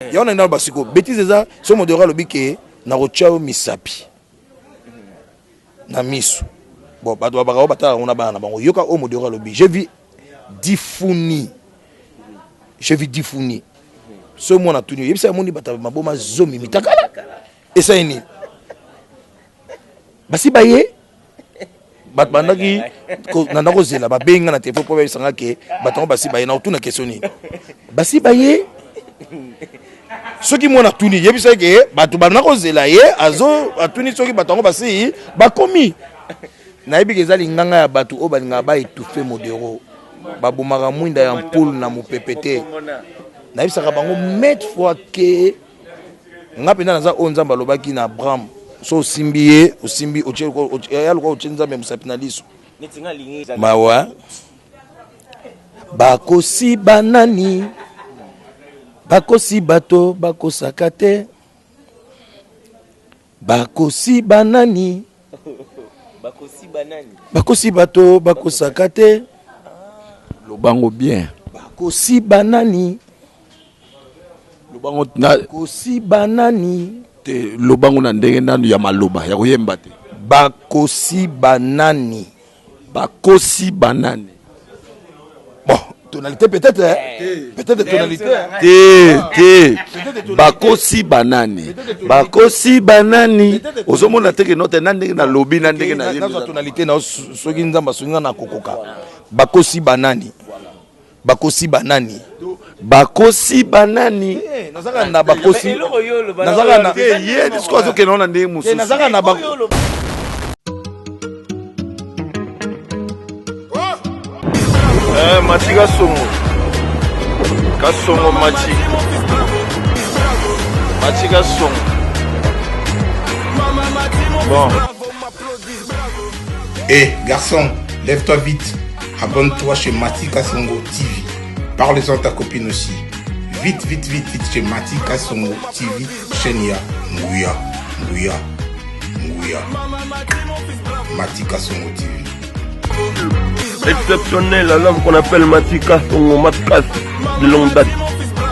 Yango na naloba sikoyo betise eza so modero alobi ke nakotya yo misapi na misu. Bon, bato babaka oyo batalaka yango na bana na bango. Yoka oyo modero alobi: j'ai vu difuni, j'ai vu difuni. So mwana tuni, oyebisa yamoni bato maboma zomi mitakala esali nini? Basi baye bato bandaki nanda kozela, babengi nga na telefone mpo bayebisanga ke bato yango basi baye. Na kotuna question nini? Basi baye. Soki mwana atuni, yebisa ke bato banda kozela ye azo atuni soki bato yango basi bakomi. Nayebi ke eza linganga ya bato oyo balingaka baétouffe Modero. Babomaka mwinda ya mpule na mopepe te. Nayebisaka bango maintes fois ke nga mpenza naza oyo Nzambe alobaki na Abraham: so osimbi ye, osimbi ya lokola otie Nzambe mosapi na liso. Mawa, bakosi banani? Bakosi bato, bakosaka te. Bakosi banani? Bakosi bato, bakosaka te. Lobango bien. Bakosi banani? Lobango na Bakosi banani? Te, lobango na ndenge nanu ya maloba ya koyemba te. Bakosi banani? Bakosi banani? Bon, tonalité peut-être, hein? Peut-être tonalité, hein? Te, te, bakosi banani? Bakosi banani? Ozomona te ke note na ndenge nalobi, na ndenge nazwa tonalité na soki Nzambe asoki nga na kokoka. Bakosi banani? Bakosi banani? Bakosi banani? Nazaka na bakosi, nazaka na te. Ye siko azokende wana ndenge mosusu. Nazaka na Eh, Mati Kasongo. Kasongo Mati. Mati Kasongo. Bon. Hé, garçon, lève-toi vite. Abonne-toi chez Mati Kasongo TV. Parle-en à ta copine aussi. Vite, vite, vite, vite chez Mati Kasongo TV, chaîne ya Nguya, Nguya, Nguya. Mati Kasongo TV. Exceptionnel, l'homme qu'on appelle Mati Kasongo, Matkas, de longue date.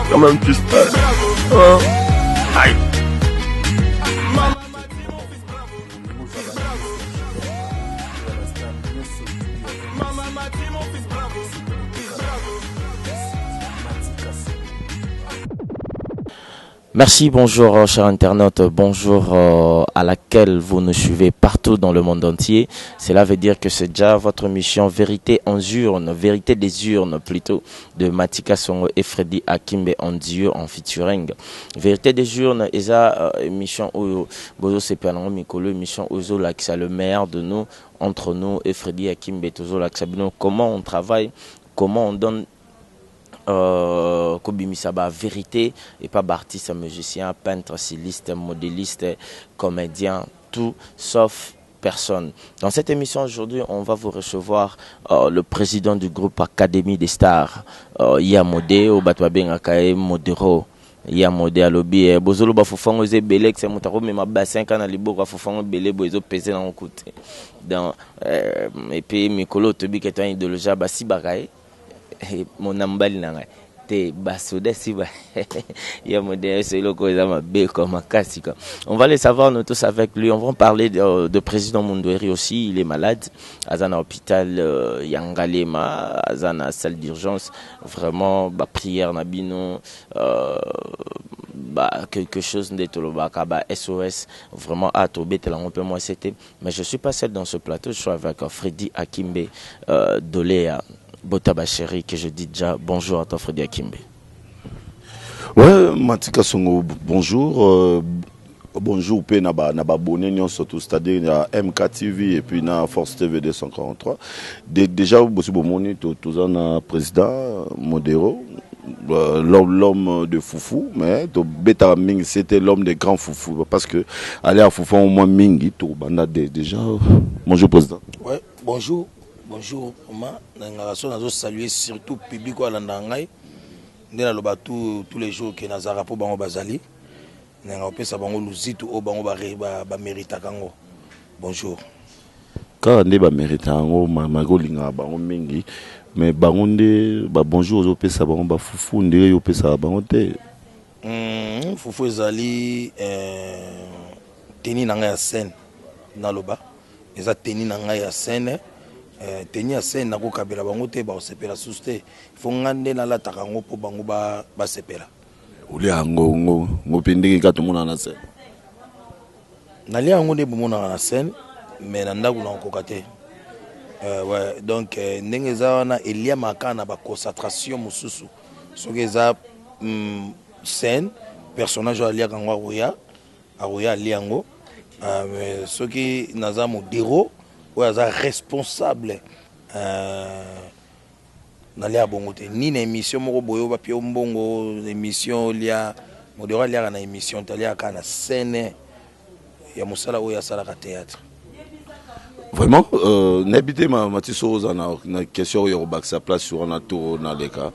Quand même, tu sais. Hein? Aïe. Merci, bonjour chers internautes, bonjour à laquelle vous nous suivez partout dans le monde entier. Cela veut dire que c'est déjà votre mission Vérité en urne, Vérité des urnes plutôt, de Matika Songo et Freddy Akimbe en duo, en featuring. Vérité des urnes, eza émission oyo bozo sepela mikolo, émission ozo lakisa le meilleur de nous, entre nous et Freddy Akimbe, tozo lakisa bino comment on travaille, comment on donne kobimisa ba vérité et pas artiste, musicien, peintre, styliste, modéliste, comédien, tout sauf personne. Dans cette émission aujourd'hui, on va vous recevoir le président du groupe Académie des Stars, Yamode, oyo bato babengaka ye Modero. Yamode alobi eh, bozoloba fufango eza ebele, kse moto akomema bassin kaka na liboko ya fufango ebele boye ezopese nango kute. Donc et puis mikolo toyebi ke to idéologie basibaka ye mona mobali na ngai te, basoda siba ya modèle, c'est eloko eza mabe quoi, makasi quoi. On va le savoir nous tous avec lui. On va en parler de président Mundweri aussi, il est malade, aza na hôpital ya Ngalema, aza na salle d'urgence. Vraiment ba prière na bino, ba quelque chose nde tolobaka ba SOS vraiment a tobetela yango mpe moi c'était. Mais je suis pas seul dans ce plateau, je suis avec Freddy Akimbe Dolea Botaba chéri, que je dis déjà bonjour à toi, Freddy Akimbe. Ouais, Matika Songo, bonjour. Bonjour pe na ba na ba abonné nyonso tout, c'est-à-dire na MK TV et puis na Force TV 243. Déjà bosi bomoni to toza na président Modero, l'homme de Foufou, mais to beta mingi c'était l'homme de grand Foufou parce que aller à Foufou au moins mingi to banda déjà. Bonjour président. Ouais, bonjour. Bonjour, ma nangaka so nazo saluer surtout public oyo alandaka ngai nde naloba tous les jours ke nazalaka mpo bango bazali nanga kopesa bango luzitu oyo bango baméritaka yango. Bonjour. Kaka nde bamérita yango malgré olingaka bango mingi, mais bango nde babonjour ozopesa bango, bafufu ndenge yo opesaka bango te. Fufu ezali tenue na ngai ya scène. Naloba eza tenue na ngai ya scène. Tenue ya scène nakokabela bango te, bakosepela susu te. Fo ngai nde nalataka yango mpo bango basepela. Olia yango ngo ngo mpe ndenge kaka tomonaka na scène? Nalia yango nde bomonaka na scène, mais na ndako nakokoka te. Ouais, donc ndenge eza wana, eliamaka kaka na baconcentration mosusu. Soki eza scène, personnage oyo aliaka yango akoya alia yango. Mais soki naza Modero oyo aza responsable, nalia bongo te. Ni na émission moko boye oyo bapia yo mbongo émission olia. Modero aliaka na émission te, aliaka kaka na scène ya mosala oyo asalaka, théâtre. Vraiment, nayebi te, Mati, soki oza na question oyo kobakisa place wana to naleka.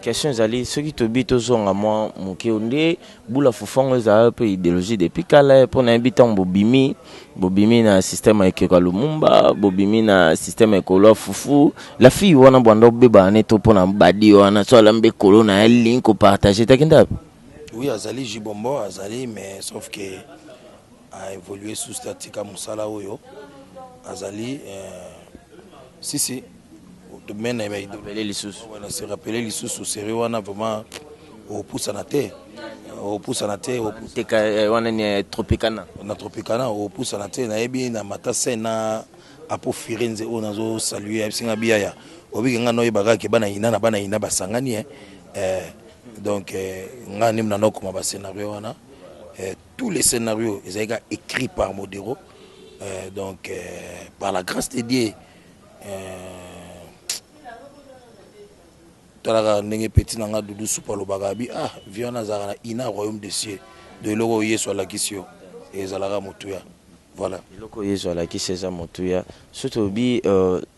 Question ezali, soki tobi tozonga mwa moke, nde bula fufu yango ezala mpe idéologie depuis kala, mpo nayebi ntango bobimi na système ya ekeko ya Lumumba, bobimi na système ya ekolo ya fufu, la fille wana bwanda obebana ne to mpona badi wana so alambi ekolo na ye link kopartage taki ndapi? Oui, azali Jibombo, azali, mais sauf que a évolué sous atika mosala oyo azali. Si si, domaine ya Rappelé lisusu. Wana se rappeler lisusu série wana, vraiment opusana te, opusana te. Teka wana ni Tropicana. Na Tropicana, opusana te. Nayebi na mata scène na Apo Firenze oyo nazosalue, ayebisinga biyaya obiki nga noyebaka ke bana ina na bana ina basangani. Donc nga nde na nakoma bascénario wana. Tous les scénarios ezalaki kaka écrit par Modero. Donc par la grâce de Dieu, talaka ndenge petit na nga Dudu Supu alobaka abi: "Ah, vie wana azalaka na ina royaume des cieux." Donc eloko oyo Yesu alakisi yo ezalaka motuya, voilà. Eloko oyo Yesu alakisi eza motuya. So toyebi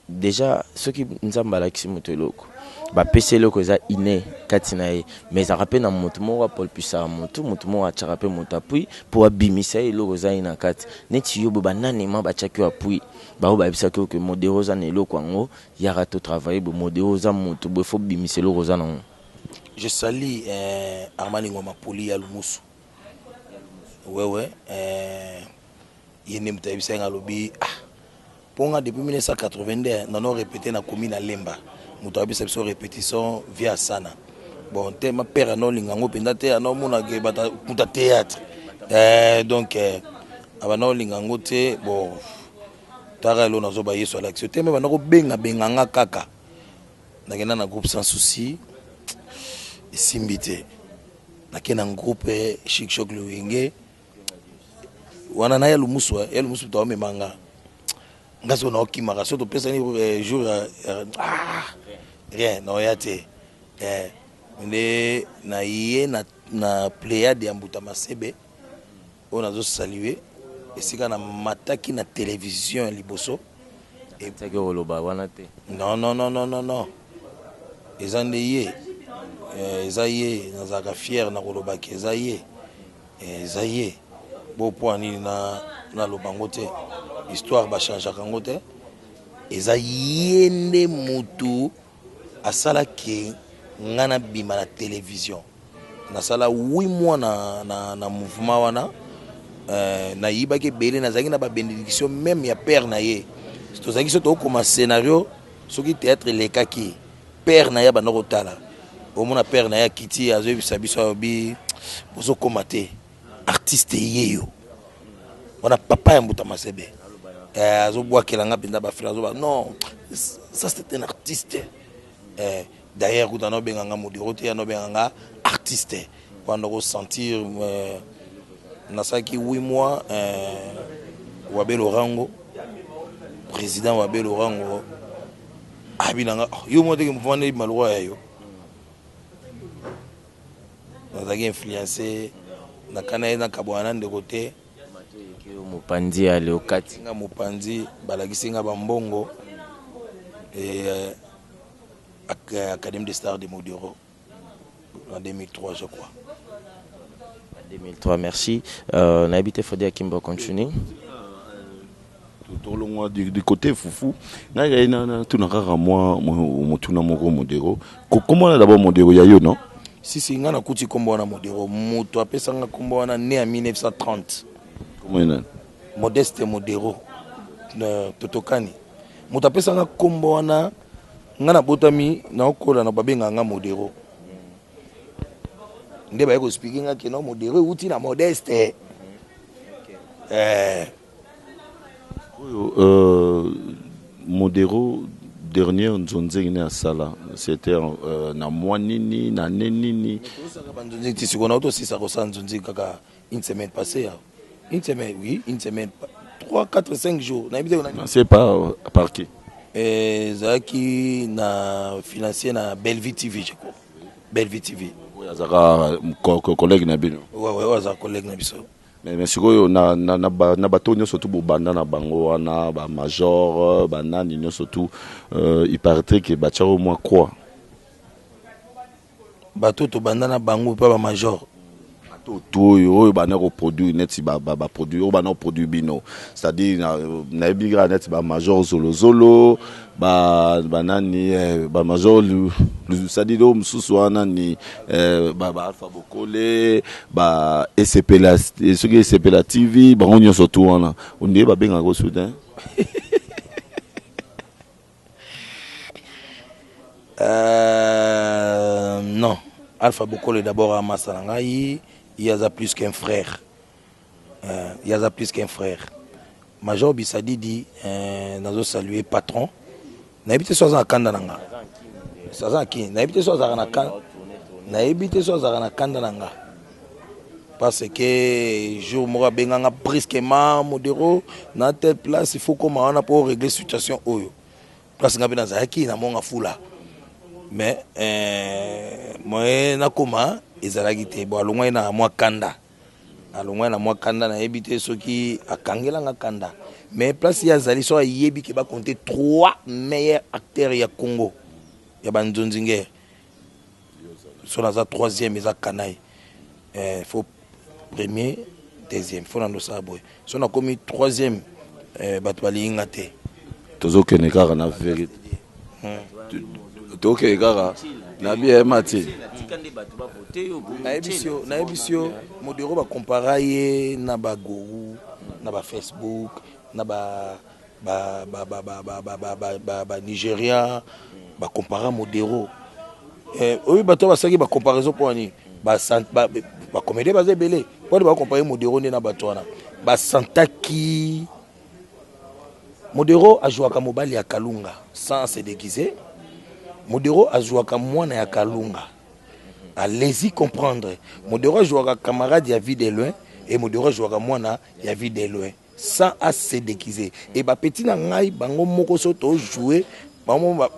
déjà, soki Nzambe alakisi moto eloko, bapesi eloko eza inné kati na ye, mais ezalaka mpe na moto moko apolpisaka motu, motu moko atiaka mpe moto appui mpo abimisa ye eloko eza ye na kati. Neti yo boye, bananema batiaki yo appui, bao bayebisaki yo ke Modero oza na eloko yango, yaka to travaille boye. Modero oza motu boye, fo bimisa eloko oza nango. Je salue Armand Ngoma Poli ya Lumusu. Wewe ye nde moto ayebisaki nga, alobi: "Ah, mpo nga depuis 1982 nano répété na komi na Lemba, moto ayebisa biso répétition via sana." Bon, te ma père anolinga yango mpenza te, anomonake muta théâtre. Donc abanda olinga yango te. Bon, taka elo nazoba Yesu alakisi yo te, me banda kobengabenga nga kaka. Nakenda na groupe Sans Souci, esimbi te. Nake na groupe Chic Choc Lowenge wana na ya Lumusu, ya Lumusu moto aomema nga. Nga soki naokimaka, so topesani jour, ah, rien, naoya te. Nde na ye na Pléiade ya Mbuta Masebe oyo nazosalue, esika namataki na télévision ya liboso. Etiaki koloba wana te? Non, non, non, non, non, non, eza nde ye. Eza ye, nazalaka fier na kolobaki eza ye. Eza ye bo mpo nini naloba yango te? Histoire bachangeaka yango te. Eza ye nde mutu asalaki nga nabima na télévision. Nasala 8 mois na mouvement wana. Nayibaki ebele, nazalaki na babénédiction même ya père na ye. Tozalaki so tokokoma scénario, soki théâtre elekaki, père na ye abanda kotala, omona père na ye akiti, azoyebisa biso, alobi: "Bozokoma te, artiste ye yo wana." Papa ya Mbuta Masebe azobwakela nga mpenza bafrère, azoba: "Non, ça c'est un artiste." D'ailleurs kuta anobenga nga Modero te, anobenga nga artiste wana kosentir. Nasalaki 8 mois. Wabe Lorango, président Wabe Lorango abi na nga: "Oh, yo moko teke mouvement nde malokwa ya yo." Nazalaki influencé, nakana ye, nakabwana na ndeko te. Yo mopanzi ya Leokati. Nga mopanzi, balakisi nga bambongo et Académie des Stars de Modero en 2003, je crois. 2003, merci. Nayebi te, Fredi Akimba, continue. Tolongwa du côté fufu. Ngai ngai na tuna kaka mwa motuna moko. Modero, komona d'abord Modero ya yo, non? Si si, nga nakuti kombo wana Modero. Moto apesa nga kombo wana né en 1930. Kombo nani? Modeste Modero. Na Totokani. Moto apesa nga kombo wana, nga nabotami naokola na babenga nga Modero. Nde baye ko expliquer nga que non, Modero euti na Modeste. Eh. Oyo Modero dernière nzonzeki ne asala, c'était na mois nini, na année nini? Tosaka banzonzeki ti sikoyo, na tosisa kosala nzonzeki kaka une semaine passée awa. Une semaine, oui, une semaine, 3, 4, 5 jours, nayebi te. C'est par qui? Ezalaki na financier na Bellevue TV, je crois, Bellevue TV. Oyo azalaka collègue na bino? Ouais, oyo azalaka collègue na biso. Mais sikoyo na bato nyonso tu bobanda na bango wana, bamajor, banani nyonso tu, il paraîtrait que batiaka mwa croix. Bato tobanda na bango mpe bamajor? Bato tu oyo banda koproduire, neti baproduit oyo banda koproduire bino, c'est-à-dire nayebi kaka neti bamajor Zolozolo, banani, bamajor, c'est-à-dire oyo mosusu wana ni baalpha Bokole, ba Esepela, soki Esepela TV, bango nyonso tu wana ondie babengaka osu te. Non, Alpha Bokole d'abord amasa na ngai, ye aza plus qu'un frère, ye aza plus qu'un frère. Major Bisadidi, nazosalue patron, nayebi te so aza na kanda na nga, aza na kini, nayebi te so azalaka na kanda, nayebi te so azalaka na kanda na nga, parce que jour moko abenganga brusquement: "Modero, na telle place, il faut koma wana mpo régler situation oyo." Place nga mpe nazalaki na Monga Fula, mais moyen nakoma ezalaki te. Bon, alongwaki na mwa kanda, alongwaki na mwa kanda, nayebi te soki akangelanga kanda. Mais place ye azali, so ayebi ke bacompte trois meilleurs acteurs ya Congo ya banzonzingere, so naza troisième, eza kanai. Faut premier, deuxième, faut nando osala boye. So nakomi troisième, bato balingi nga te. Tozokende kaka na vérité, tokende kaka na biema te. Nayebisi yo, Modero bakompara ye na bagourou na bafacebook, na banigérien bakompara Modero. Oyo bato basalaki bacomparaison mpo wani bacomédien baza ebele, mponi bakompare Modero nde na bato wana basantaki. Modero azwaka mobali ya Kalunga sans se déguiser, Modero azwaka mwana ya Kalunga, allez-y comprendre. Modero azwaka camarade ya Vie de Loin et Modero azwaka mwana ya Vie de Loin sans a se déguiser. E bapeti na ngai bango moko, so tojoue bango moko ba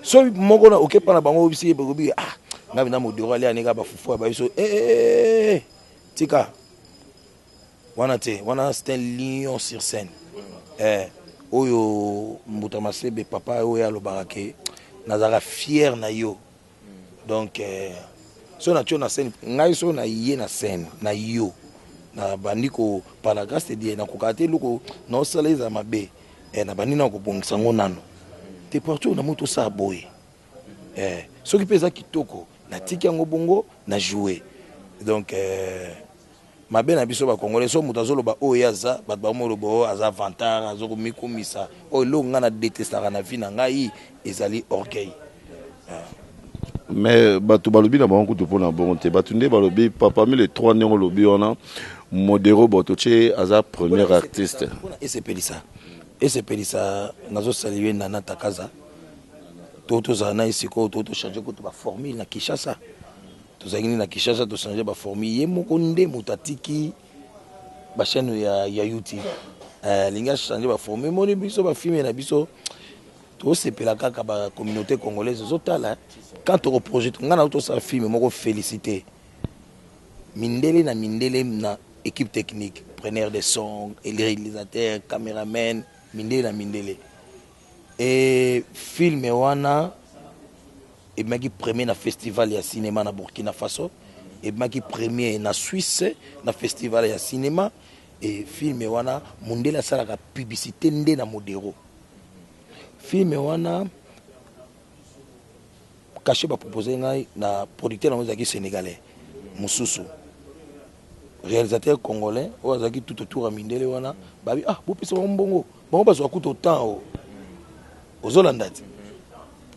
so moko na okepa na bango, bisi bokobi: "Ah, ngai na Modero alia neka bafufu ya babiso." Eh, tika wana te, wana c'est un lion sur scène. Oyo Mbuta Masebe, papa oyo alobaka ke nazalaka fier na yo. Donc so natio na scène, ngai so na ye na scène na yo, nabandi ko, par la grâce de Dieu, nakokaka te eloko naosala ezala mabe. Nabandi na kobongisa yango nano te, partout na moto osala boye. Soki mpe eza kitoko, natiki yango bongo na joue. Donc mabe na biso bakongolais, so moto azoloba oyo ye aza, bato bamoloba oyo aza vantard, azokomikumisa. Oyo eloko ngai na détestaka na vie na ngai ezali orgueil. Mais bato balobi na bango kutu mpona bongo te. Bato nde balobi parmi les trois, ndenge olobi wana, Modero Bototie aza premier artiste. Mpona esepelisa, nazosaluer Nana Takaza. To tozala na ye sikoyo, to tochange kutu baformule na Kinshasa. Tozalaki nde na Kinshasa, tochange baformule. Ye moko nde moto atiki bachaîne ya YouTube, alingi achange baformule. Moni biso bafilme na biso, tosepela kaka bacommunauté congolaise ozotala. Quand tokoprojet, ngai na tosala filme moko, félicité mindele na mindele na équipe technique, preneur de son, réalisateur, caméraman, mindele na mindele. E filme wana ebimaki premier na festival ya cinéma na Burkina Faso, ebimaki premier na Suisse na festival ya cinéma. E filme wana, mondele asalaka publicité nde na Modero. Filme wana, Cachet ba proposer ngai na producteur nango ezalaki sénégalais mosusu, réalisateur congolais oyo azalaki tout autour ya mindele wana. Babi: "Ah, bopesa bango mbongo, bango bazwa kuta autant." O ozolanda ti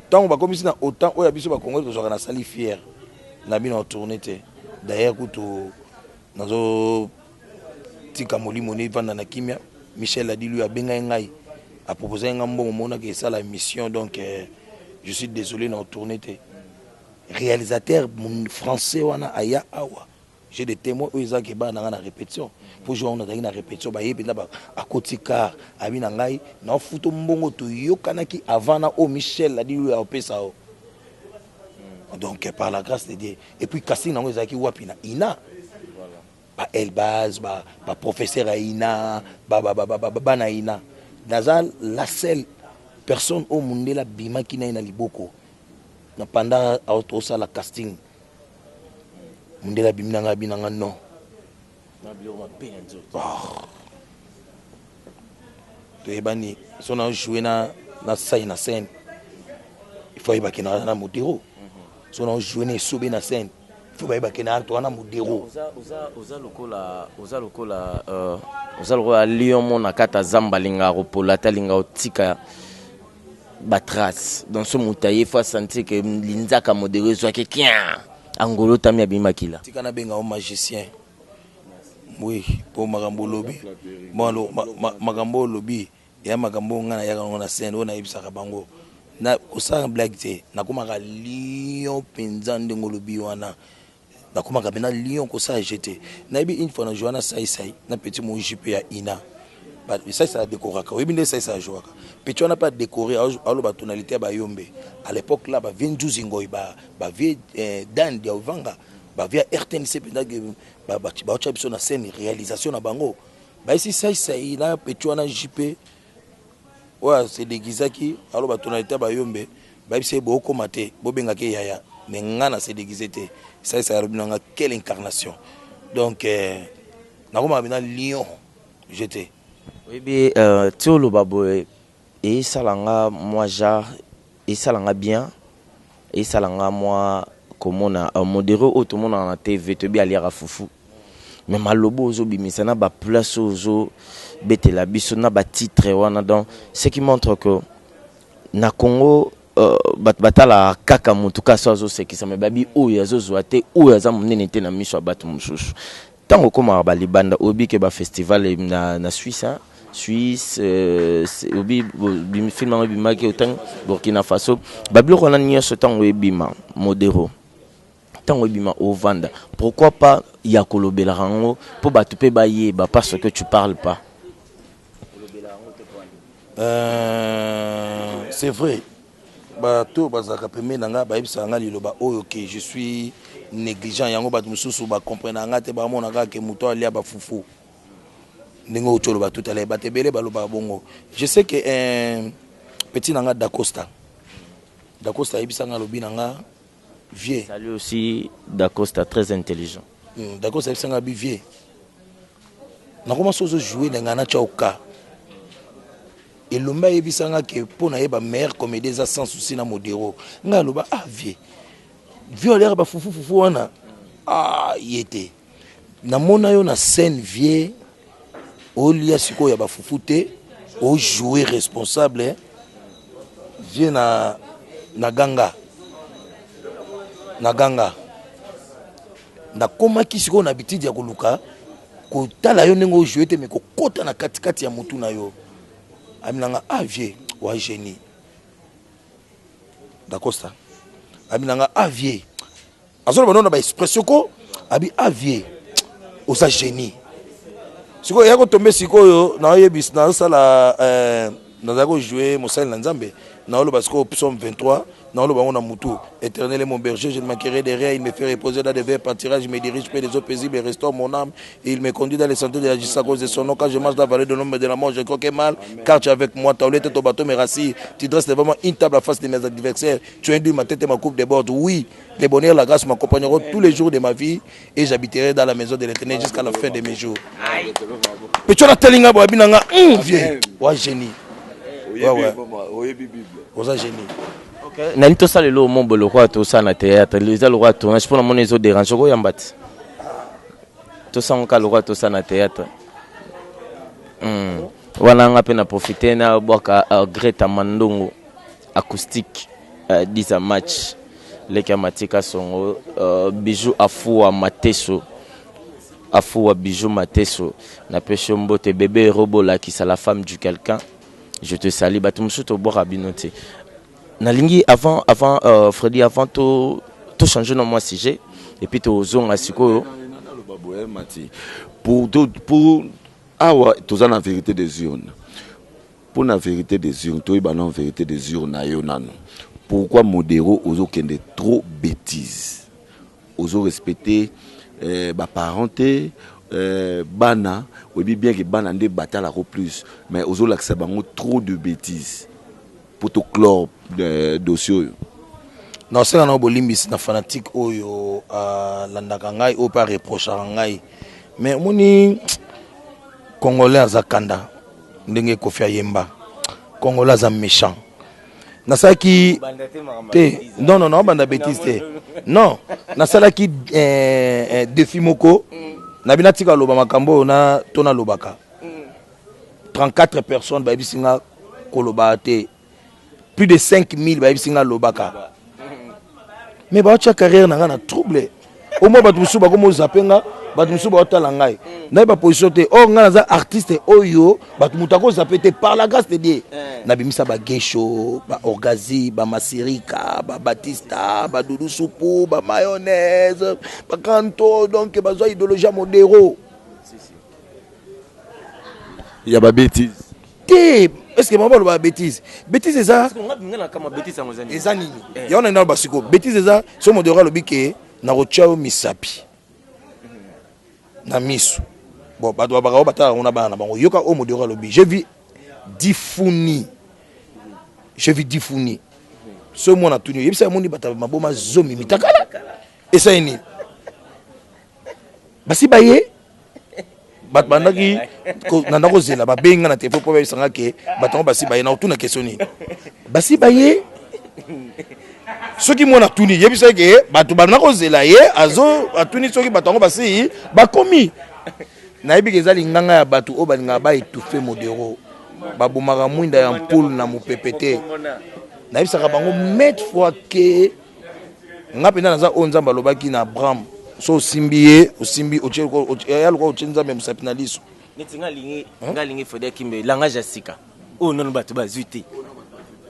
ntango bakomisi na autant oyo ya biso bacongolais tozwaka. Nasali fier na bino tourne te. D'ailleurs kutu nazotika molimo ne evanda na kimia. Michel Adilu abengai ngai, apropose nga mbongo, monaki esala mission. Donc je suis désolé, na tourne te. Réalisateur français wana aya awa, j'ai des témoins oyo ezalaki bana na ngai na répétition, po jour wana nazalaki na répétition, baye mpenza, akoti car, abi na ngai: "Naofuta mbongo toyokanaki avant na oyo Michel Adilu apesa o." Donc par la grâce de Dieu. Et puis casting nango ezalaki wapi? Na Ina, ba Elbaz, baprofesseur ya Ina, bana Ina. Naza la seule personne oyo mondele abimaki na ye na liboko na pendant tosala casting. Mondele abimi na ngai, abi na nga non. Oh. Toyebani so na joue na sai na scène, il faut ayebaki na na Modero. So na joue na esobe na scène, il faut bayebaki na toza na Modero. Oza lokola lion mo na kati ya zamba, alingaka kopola te, alingaka kotika batrace. Donc so moto aye, faut asentir ke linzaka Modero ezwaki kia angolo tami abimakila. Tika nabenga o magicien, oui, mpo makambo olobi, bon, makambo olobi eya makambo oyo ngai nayaka yango na scène oyo nayebisaka bango. Kosala blague te, nakomaka lion mpenza ndenge olobi wana, nakomaka mpenza lion. Kosala je te, nayebi une fois na joua na Saisai na petit mo jupe ya Ina. Saisai adekoraka, oyebi nde Saisai ajouaka petit wana mpe adécoré, aloba tonalité ya bayombe à l'époque là, bavie Nzuzi Ngoi, bavie Dan Dia Ovanga, bavie ya RTNC mpenza, baotya biso na scène, réalisation na bango bayesi Saisai na petit wana jupe oyo asedéguisaki, aloba tonalité ya bayombe. Bayebisa ye: "Bookóma te, bobengaki yaya." Mais nga na se déguise te. Saisai alobi nanga: "Quelle incarnation!" Donc nakomaka mpenza lion je te. Oyebi, ti oloba boye, esalanga mwa genre, esalanga bien, esalanga mwa komona Modero oyo tomonaka na TV, toyebi aliaka fufu, mais maloba ozobimisa na baplace oyo ozobetela biso na batitre wana, donc ce qui montre que na Congo bato batalaka kaka motu kasi azosekisa, me babi oyo azozwa te, oyo aza monene te na miso ya bato mosusu. Ntango okomaka balibanda, oyebi ke bafestival na Suisse, hein? Suisse, obi film yango ebimaki otangi Burkina Faso, babiloko wana nyonso, ntango ebima Modero, ntango ebima ovanda, pourquoi pas ya kolobelaka yango mpo bato mpe bayeba, parce que tu parles pas? C'est vrai, bato bazalaka pembeni na nga bayebisaka nga liloba oyo ke je suis négligent. Yango bato mosusu bacomprena nga te, bamona kaka ke moto alia bafufu ndenge outi oloba tout à l'heure. Bato ebele balobaka bongo. Je sais que petit na nga Dacosta, Dacosta ayebisanga, alobi na nga: "Vieux." Salut aussi Dacosta, très intelligent. Dacosta ayebisanga, abi: "Vieux, nakoma so ozojoue na ngai natya oka elombe." Ayebisanga ke mpo nayeba meilleur comédie eza Sans Souci na Modero. Ngai aloba: "Ah vieux, vieux aliaka bafufufufu wana." Ah, ye te, namona yo na scène, vieux, olia sikoyo ya bafufu te, ojoue responsable, vieux. Na ganga, na ganga, nakomaki sikoyo na habitude ya koluka kotala yo ndenge ojoue te, me kokɔta na katikati ya motu na yo. Aminanga: "Ah vieux, wa génie." Dacosta aminanga: "Ah vieux." Azoloba no na baexpression ko, abi: "Ah vieux, oza génie." Sikoyo eya kotombe, sikoyo naoyebisa, nazosala, nazali kojoue mosali na Nzambe, naoloba sikoyo psaume 23, naoloba yango na mutu: "Éternel est mon berger, je ne manquerai de rien. Il me fait reposer dans des verts pâturages, il me dirige près des eaux paisibles, il restaure mon âme et il me conduit dans les sentiers de la justice à cause de son nom. Quand je marche dans la vallée de l'ombre de la mort, je crains aucun mal, car tu es avec moi. Ta houlette et ton bâton me rassurent. Tu dresses devant moi une table à face de mes adversaires, tu oins ma tête et ma coupe déborde. Oui, le bonheur, la grâce m'accompagneront tous les jours de ma vie et j'habiterai dans la maison de l'Éternel jusqu'à la fin de mes jours." Pe tu as telinga bo abinanga: vieux, wa génie." Ouais. Oyebi Bible. Oza génie. Ok. Nani tosala eloko mo boye lokola tosala na théâtre, eza lokola tournage mpo namoni ezoderange, okoyamba te, tosango kaka lokola tosala na théâtre. Wana nga mpe na profite nabwaka Greta Mandongo acoustique, 10 match leki ya Matika Songo, Bijou Afua Mateso, Afua Bijou Mateso, napesi yo mbote. Bebe Robolakisa, la femme du quelqu'un, je te salue. Bato mosusu tobwaka bino te. Nalingi avant Freddy, avant to changer na mwa sujet et puis tozonga sikoyo. Naloba boye, Mati, pour awa toza na vérité des urnes. Mpo na vérité des urnes, toyeba na vérité des urnes na yo nano. Pourquoi Modero ozokende trop bêtise, ozorespecte baparent te, bana oyebi bien ke bana nde batalako plus, mais ozolakisa bango trop de bêtise? Mpo toclore dossier oyo. Naosenga na bolimbisi na fanatique oyo alandaka ngai, oyo mpe areprochaka ngai. Mais omoni, Congolais aza kanda ndenge Kofi ayemba, Congolais aza méchant. Nasalaki te, non, non, naobanda bêtise te, non. Nasalaki défi moko na bino, atika aloba makambo oyo na to nalobaka. 34 personnes bayebisi nga koloba te, plus de 5000 bayebisi nga lobaka, mais baotya carrière na nga na trouble. Au moins bato mosusu bakomozape nga, bato mosusu baotala ngai, nayeba position te. Or ngai naza artiste oyo bato moto akozape te. Par la grâce de Dieu, nabimisa bagesho, baorgazi, bamasirika, babatista, badudu supu, bamayonnaise, bakanto. Donc bazwa idéologie ya Modero. Ya babêtise. Te, est ce que bango baloba bêtise? Bêtise eza nini? Yango na naloba sikoyo, bêtise eza so Modero alobi ke nakotia yo misapi na miso. Bon, bato babaka oyo batalaka ngo na bana na bango. Yoka oyo Modero alobi: "J'ai vu difuni, j'ai vu difuni." So mwana tuni, oyebisa yamoni bato maboma zomi mitakala esali nini? Basi baye bato bandaki nanda kozela, babengi nga na telefone mpo bayebisanga ke bato yango basi baye. Na otuna question nini? Basi baye. Soki mwana atuni, yebisa ke bato banda kozela ye, azo atuni soki bato yango basi bakomi. Nayebi ke eza linganga ya bato oyo balingaka baétouffe Modero. Babomaka mwinda ya mpule na mopepe te. Nayebisaka bango maintes fois ke nga mpenza naza oyo Nzambe alobaki na Abraham: so osimbi ye, osimbi ya lokola otie Nzambe mosapi na liso. Neti nga alingi Fredi Akimbe, langage ya sika oyo nano bato bazwi te,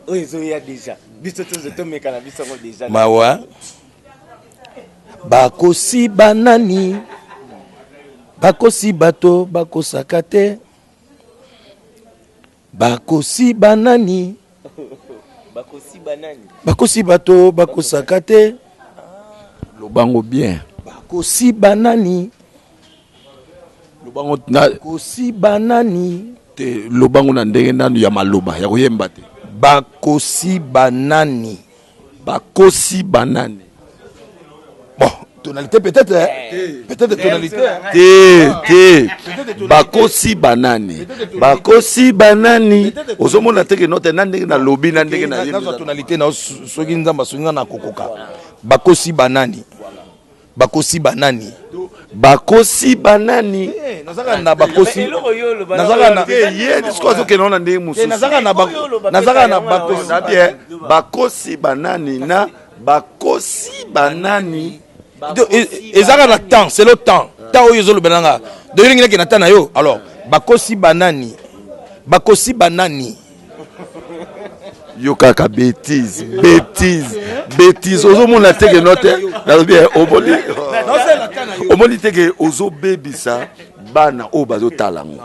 oyo ezoya déjà, biso tozo tomeka na biso yango déjà. Mawa, bakosi banani? Bakosi bato bakosaka te. Bakosi banani? Bakosi banani? Bakosi bato bakosaka te. Lobango bien. Bakosi banani? Lobango na Bakosi banani? Te, lobango na ndenge nanu ya maloba ya koyemba te. Bakosi banani? Bakosi banani? Bon, tonalité peut-être, hein? Peut-être tonalité, hein? Te, te, bakosi banani? Bakosi banani? Ozomona teke note na ndenge nalobi, na ndenge nazwa tonalité na soki Nzambe asoki nga na kokoka. Bakosi banani? Bakosi banani? Bakosi banani? Nazaka na bakosi, nazaka na Te, ye siko azokende wana ndenge mosusu. Nazaka na bakosi. Na bien, bakosi banani na bakosi banani? Ezaka na temps, c'est le temps, temps oyo ezolobela nga. Donc elingi nake na temps na yo. Alors, bakosi banani? Bakosi banani? Yo kaka bêtise, bêtise, bêtise. Ozomona teke no te, nalobi omoni, omoni teke ozobebisa bana oyo bazotala yango.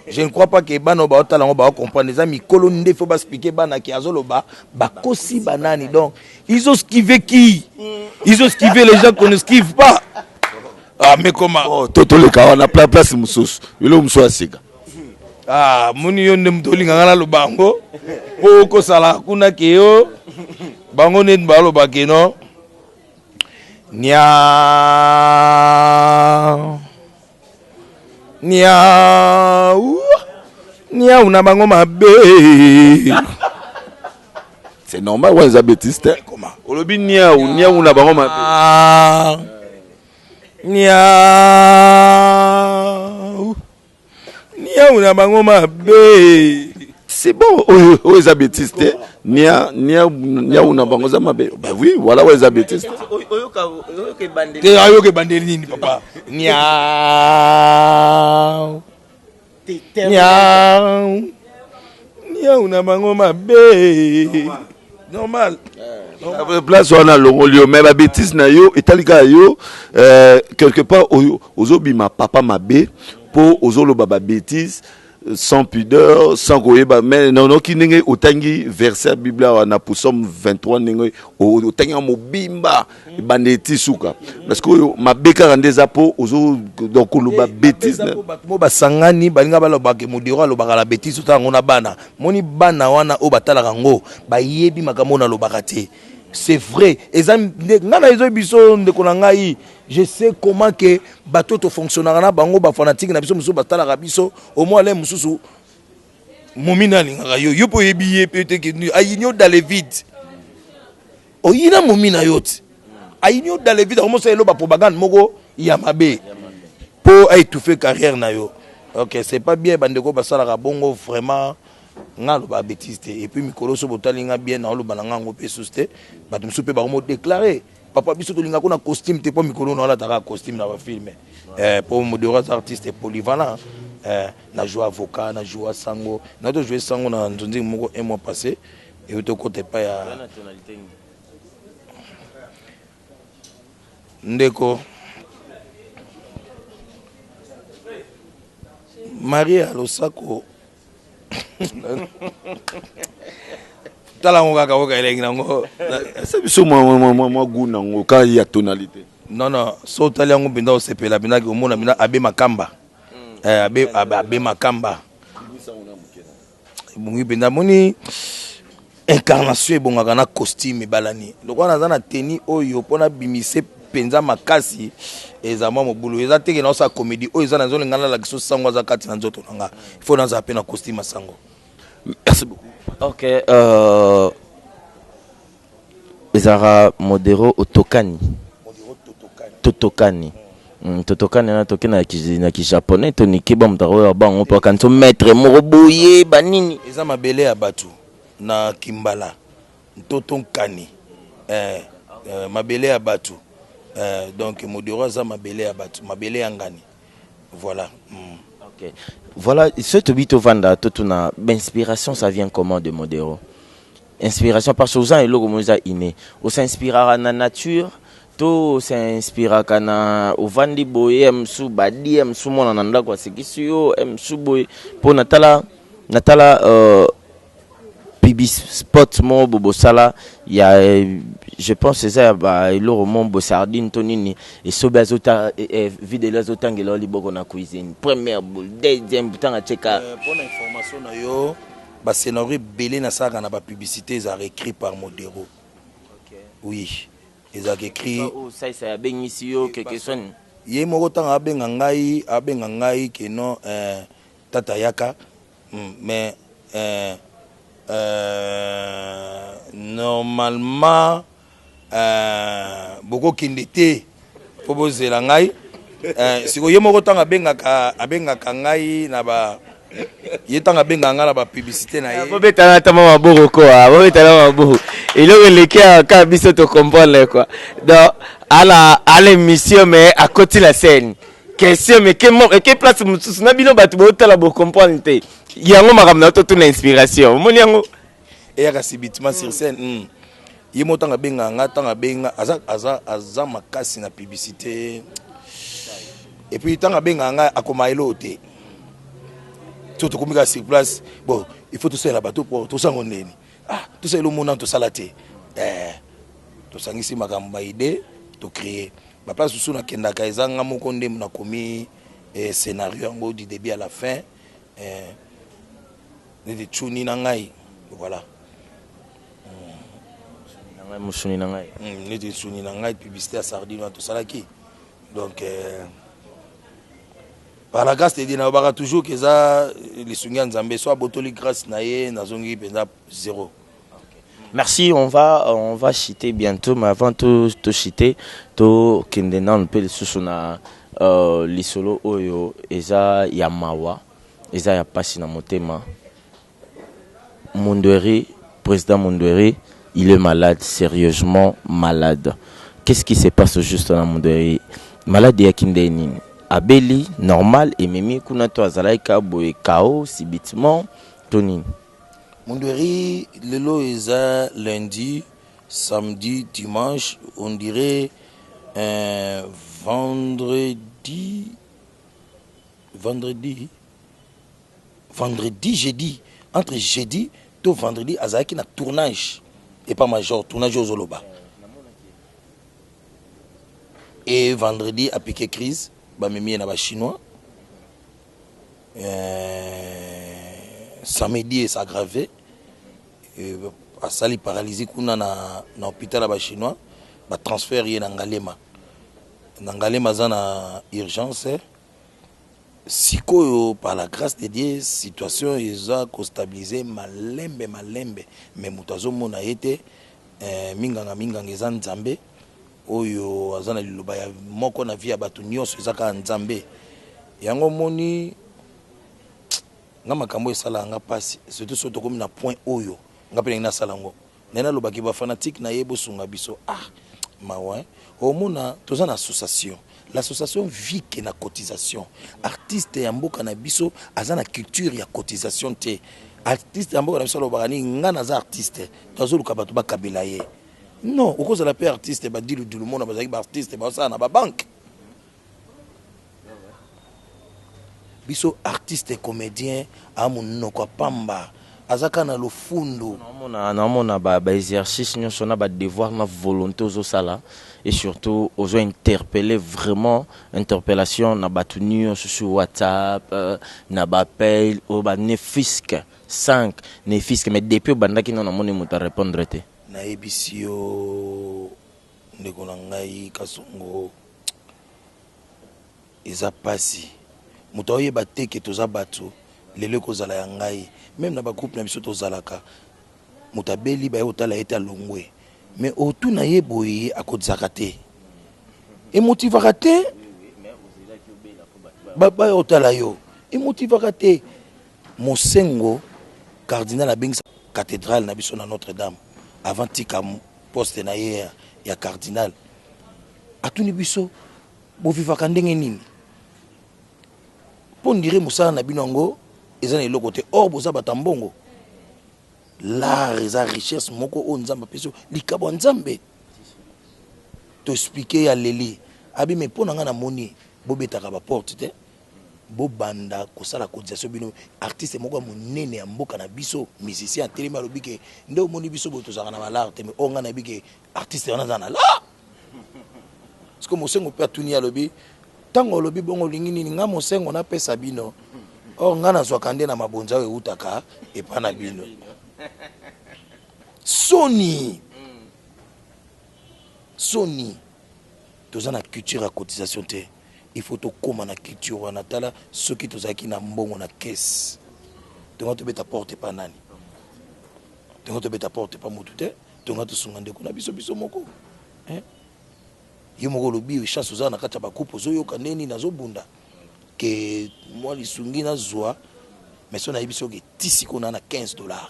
Je ne crois pas que bana oyo baotala yango baocomprendre. Eza mikolo nde fo baexpliquer bana ke azoloba bakosi banani. Donc ils ont esquivé qui? Ils ont esquivé les gens qu'on n'esquive pas. Ah, mais comment? Oh, to toleka wana, place mosusu, eloko mosusu ya sika. Ah, moni yo nde moto olinganga naloba yango mpo okosala kuna ke yo bango neti baloba ke no nia niau niau na bango mabe. C'est normal, wana eza bêtise te. Comment? Olobi niau, niau na bango mabe. Ah, niau niau na bango mabe. C'est bon, oyo oyo eza bêtise te. Nia nia niau na bango eza mabe. Bah oui, voilà oyo eza bêtise te. Oyoka oyoka ebandeli. Te ayoka ebandeli nini papa? Niau niau niau na bango mabe. Normal. Place wana alongoli yo, mais babétise na yo etali kaka yo. Quelque part oyo ozobima papa mabe mpo ozoloba babétise sans pudeur, sans koyeba. Mais naoki ndenge otangi verset ya Bible awa na Psaume 23, ndenge otangi yango mobimba ebanda eti suka, parce que oyo mabe kaka nde eza mpo ozo donc koloba bêtise. Bato mo basangani balinga balobaka Modero alobaka la bêtise. Otala yango na bana, moni bana wana oyo batalaka yango, bayebi makambo oyo nalobaka te. C'est vrai, eza ngai na ezoyi biso ndeko na ngai. Je sais comment que bato tofonctionnaka na bango, bafanatike na biso mosusu batalaka biso. Omoi ale mosusu momina alingaka yo, yo mpo oyebi ye mpe te, ayini yo dans le vide. Oyina momi na yo te, ayini yo dans le vide, akomosala elo bapropagande moko ya mabe mpo aétouffe carrière na yo. Ok, c'est pas bien. Bandeko basalaka bongo, vraiment nga aloba bêtise te. Et puis mikolo so botali nga bien, naoloba na nga yango mpe susu te. Bato mosusu mpe bakomo déclare papa biso tolingaka na costume te, mpo mikolo na olataka costume na bafilme, mpo Modero aza artiste polyvalent. Na joue avocat, na joue sango, na to joue sango na nzonzi moko un mois passé eyo tokota epai ya ndeko Maria Losako. Tala yango kaka, oyoka elengi nango. Ese biso mwa goût nango ka ya tonalité. Non, so otali yango mpenza, osepela mpenzaki, omona mpenza abe Makamba, abe Makamba ebongi mpenza. Moni incarnation ebongaka na costume ebalani. Lokola naza na teni oyo mpo nabimise mpenza makasi, eza mwa mobulu. Eza teke naosala comédie oyo eza nazolinga nalakisa sango aza kati na nzoto na nga, il faut nazala mpe na costume ya sango. Merci beaucoup. Ok, ezalaka Modero Otokani. Totokani. Totokani na toke na kijaponais to nike ba moto oyo bango mpo akanisi maître moko boye banini. Eza mabele ya bato na Kimbala, ntoto nkani, mabele ya bato. Donc Modero aza mabele ya bato, mabele ya ngani, voilà. Ok, voilà ce tobi tovanda totuna inspiration, ça vient comment de Modero, inspiration? Parce que oza eloko moko eza inné, osinspiraka na nature to osinspiraka na ovandi boye, mosu badi ya mosu mwana na ndako asekisi yo mosu boye? Mpo natala publi spot moko bo bosala ya, je pense eza ya ba eloko mo bo sardine to nini, esobe azota videlo, azotangela yo liboko na cuisine, première boule, deuxième, ntango atieka. Mpona information na yo, bascénario ebele nasalaka na bapublicité ezalaka écrit par Modero. Oui, ezalaka écrit. Osalisa abengisi yo quelque soni? Ye moko ntango abenga ngai, abenga ngai ke non, tata yaka, mais normalement bokokende te mpo bozela ngai. Sikoyo ye moko ntango abengaka ngai na ba, ye ntango abengaka ngai na bapublicité na ye. Bobetana ata mwa maboko ko, bobetana maboko. Eloko eleki awa kaka biso tocomprendre quoi. Donc ala émission, mais akoti la scène question, mais eke place mosusu na bino bato botala bocomprendre te yango. Makambo na totuna inspiration, omoni yango. Eyaka subitement sur scène. Ye moko ntango abengaka nga, ntango abenga, aza makasi na publicité. Et puis ntango abengaka nga, akoma eloko te so tokomi kaka sur place. Bon, il faut tosalela bato po tosango ndeni. Ah, tosalela omona tosala te, tosangisi makambo, baide, tocréer baplace mosusu. Nakendaka, eza nga moko nde nakomi scénario yango du début à la fin, neti tuni na ngai, voilà. Mosuni na ngai. Neti suni na ngai, publicité ya sardine wana tosalaki. Donc par la grâce de Dieu, nalobaka toujours ke eza lisungi ya Nzambe. So abotoli grâce na ye, nazongi mpenza zéro. Merci, on va chuter bientôt, mais avant to chuter, to kende nanu mpe lisusu na lisolo oyo eza ya mawa, eza ya pasi na motema. Mundweri, président Mundweri, il est malade, sérieusement malade. Qu'est-ce qui se passe au juste na Mundweri? Malade eyaki nde nini? Abeli normal, ememi kuna to azalaki ka boye KO subitement to nini? Mundweri, lelo eza lundi, samedi, dimanche, on dirait vendredi, vendredi, vendredi, jeudi, entre jeudi to vendredi azalaki na tournage epa major, tournage oyo ozoloba. E vendredi apiqué crise, bamemi ye na Bachinois. Samedi es'aggravé, asali paralysie kuna na hôpital ya Bachinois, batransfert ye na Ngalema. Na Ngalema aza na urgence sikoyo. Par la grâce de Dieu, situation eza kostabiliser malembe malembe, mais moto azomona ye te. Minganga minganga eza Nzambe oyo aza na liloba ya moko na vie ya bato nyonso, eza kaka Nzambe. Yango omoni nga makambo esalaka nga mpasi, surtout soki tokomi na point oyo nga mpe ndenge nasala yango. Naye nalobaki bafanatiques na ye bosunga biso. Ah, mawa. Omona toza na association, l'association vike na cotisation. Artiste ya mboka na biso aza na culture ya cotisation te. Artiste ya mboka na biso alobaka nini? Nga naza artiste, tozoluka bato bakabela ye. Non, okozala mpe artiste, badiludilu mona bazalaki baartiste, bazosala na babanque. Biso artiste comédien aa monoko ya pamba, aza kaka na lofundu. Naomona baexercice nyonso na badevoir na volonté ozosala, et surtout ozo interpeller vraiment, interpellation na bato nyonso sur WhatsApp, na baappel oyo banefisque 5 nefisque, mais depuis obandaki no namoni moto arépondre te. Nayebisi yo, ndeko na ngai Kasongo, eza mpasi. Moto aoyeba te ke toza bato. Lelo ekozala ya ngai même na bagroupe na biso tozalaka, moto abeli, baye kotala ye te, alongwe, mais otuna ye boye, akozaka te, emotivaka te. Baya kotala yo, emotivaka te. Mosengo cardinal abengisa cathédrale na biso na Notre Dame avant tika poste na ye ya cardinal, atuni biso: bovivaka ndenge nini mpo ndire mosala na bino yango eza na eloko te, or boza bato ya mbongo? L'art eza richesse moko oyo Nzambe apesi yo, likabo ya Nzambe. Toexpliquer ya leli abi, me mpo na ngai namoni bobetaka baporte te, bobanda kosala cotisation bino. Artiste moko ya monene ya mboka na biso, musicien, atelemi, alobi ke nde omoni biso boye tozalaka na balare te, mais oyo ngai nayebi ke artiste wana aza na la. Parce que Mosengo mpe atuni, alobi: ntango olobi bongo, olingi nini ngai Mosengo napesa bino? Or ngai nazwaka nde na mabonza oyo eutaka epa na bino. Soni, soni, toza na culture ya cotisation te. Il faut tokóma na culture wana. Tala, soki tozalaki na mbongo na caisse, tonga tobeta porte epa nani? Tonga tobeta porte epa motu te, tonga tosunga ndeko na biso, biso moko, hein? Yo moko olobi chance oza na kati ya bagroupe, ozoyoka ndenge nini nazobunda ke mwa lisungi nazwa. Mais so nayebi soki ti sikoyo na 15 $.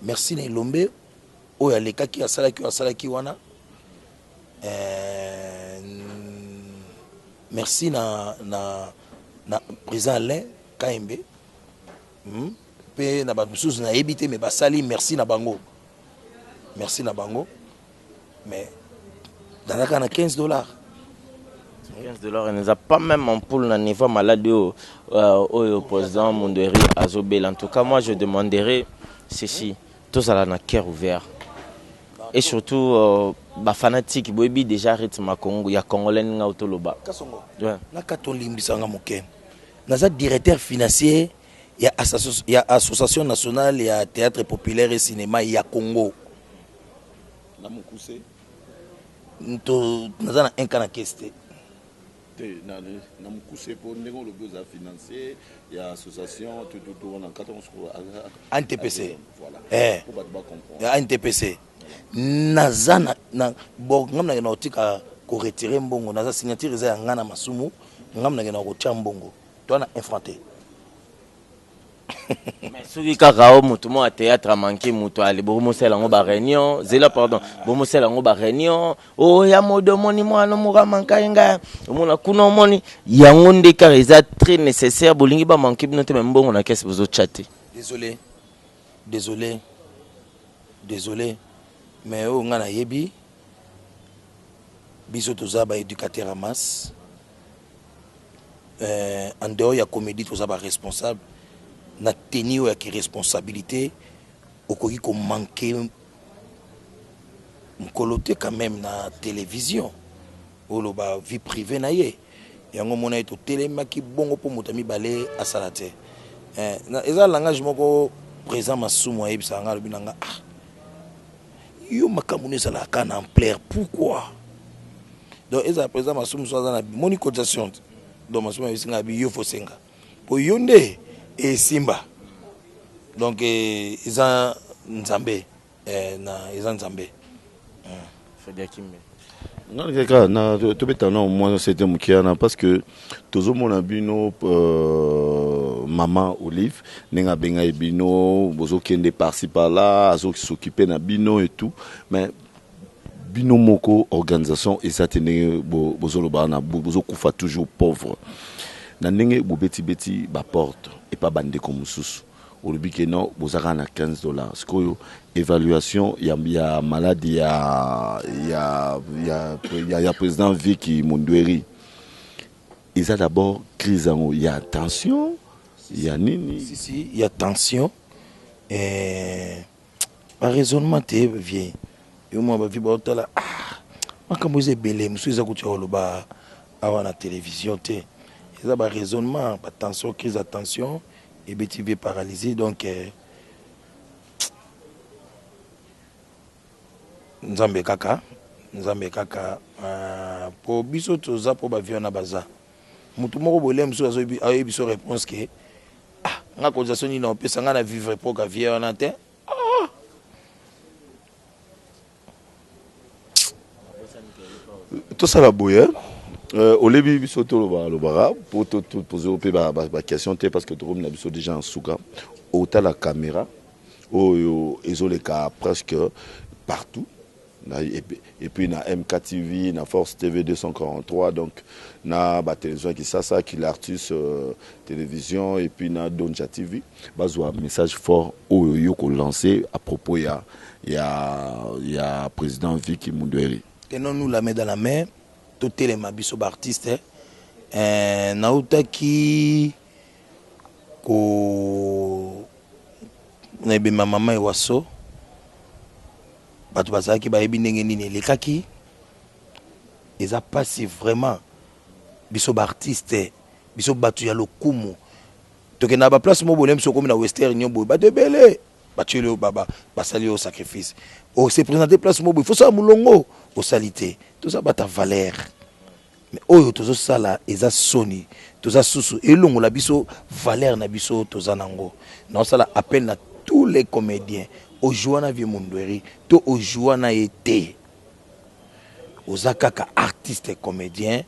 Merci na elombe oyo alekaki, asalaki oyo asalaki wana. Merci na président Alain Kaembe, Mpe na bato mosusu nayebi te, mais basali, merci na bango, merci na bango. Mais nazalaka na 15 $. 15 $ eza pas même ampoule na niveau maladie oyo oyo président Mundweri azobela. En tout cas, moi je demanderais ceci: tozala na cœur ouvert et surtout bafanatique. Boyebi déjà rythme ya Congo, ya congolais, ndenge toloba. Kasongo, ouais. Naka tolimbisanga moke, naza directeur financier ya Association nationale ya théâtre populaire et cinéma ya Congo. Na mokuse. To naza na un cas na caisse te. Te na na mokuse mpo ndenge olobi oza financier ya association tututu wana kata mosuku ANTPC. Voilà. Eh. Po bato ba comprendre. ANTPC. Naza na na bo ngam na kotika ko retirer mbongo naza signature eza ya nga na masumu ngam na kotia mbongo to na infranté. Mais soki kaka o moto moko ya théâtre amanke moto ale bokomosala yango baréunion zela pardon bomosala yango baréunion o oh, ya modo omoni mwana moko amanka ye ngai omona kuna omoni yango nde kaka eza très nécessaire bolingi bamanke bino te me mbongo na kese bozotya te. Désolé, désolé, désolé mais oyo ngai nayebi biso toza ba éducateur ya masse. Euh, en dehors ya comédie toza ba responsable na tenue oyo ya ki responsabilité okoki ko manquer mokolo te quand même na télévision oloba vie privée na ye yango omona ye totelemaki bongo mpo moto ya mibale asala te eh, eza langage moko président masumu ayebisaka nga alobi na nga ah yo makambo no ezalaka kaka na ampleur pourquoi donc ezala président masumu so aza na moni cotisation donc masumu ayebisi ngai abi yo fosenga po yo nde esimba donc eh, eza nzambe eh, na eza nzambe hmm. Freddy Akimbe nga kaka na tobeta na mwa sete moke wana parce que tozomona bino euh, mama olive ndenge abengai bino bozokende par-ci par-là azosokipe na bino et tout mais bino moko organisation eza te ndenge bozoloba wana bozokufa toujours pauvre na ndenge bobetibeti baporte epa bandeko mosusu olobi ke non boza kaka na 15 dollars sikoyo evaluation ya, ya maladi ya, ya, ya, ya, ya président Vicky Mundweri eza d'abord crise yango ya tension ya nini si, si, ya tension eh, ba raisonnement te vie yo mwa bavi baotala ah, makambo eza ebele mosusu eza kutu ya koloba awa na télévision te eza ba raisonnement ba tension crise ya tension ebeti vie paralysie donc eh, nzambe kaka nzambe kaka uh, po biso toza po bavie wana baza motu moko boye mosusu azoyebi biso réponse ke ah nga cotisation nini opesa nga na vivre po ka vie wana te ah. Tosala boye euh, olebi biso tolobaka lobaka po topose mpe baquestion te parce que tokomi na biso déjà en suka otala caméra oyo ezoleka presque partout na, et puis na MKTV na Force TV 243 donc na ba télévision Kisasa Kilartus euh, télévision et puis na Donja TV bazwa message fort oyo yo ko lancer à propos ya ya ya président Vicky Mundweri. Tenons nous la main dans la main totelema biso ba artiste eh, nautaki ko na ebemba mama ewaso bato bazalaki bayebi ndenge nini elekaki eza pasi vraiment biso ba artiste biso bato ya lokumu tokenda ba place moko boye biso okomi na western union boye bato ebele batieli yo basali yo sacrifice ose présente place moko boye fosala molongo osali te toza bata valeur mais oyo tozosala eza soni toza susu elongola biso valeur na biso toza nango naosala appel na tous les comédiens ojoua na vieux Mundweri to ojoua na ye te oza kaka artiste comédien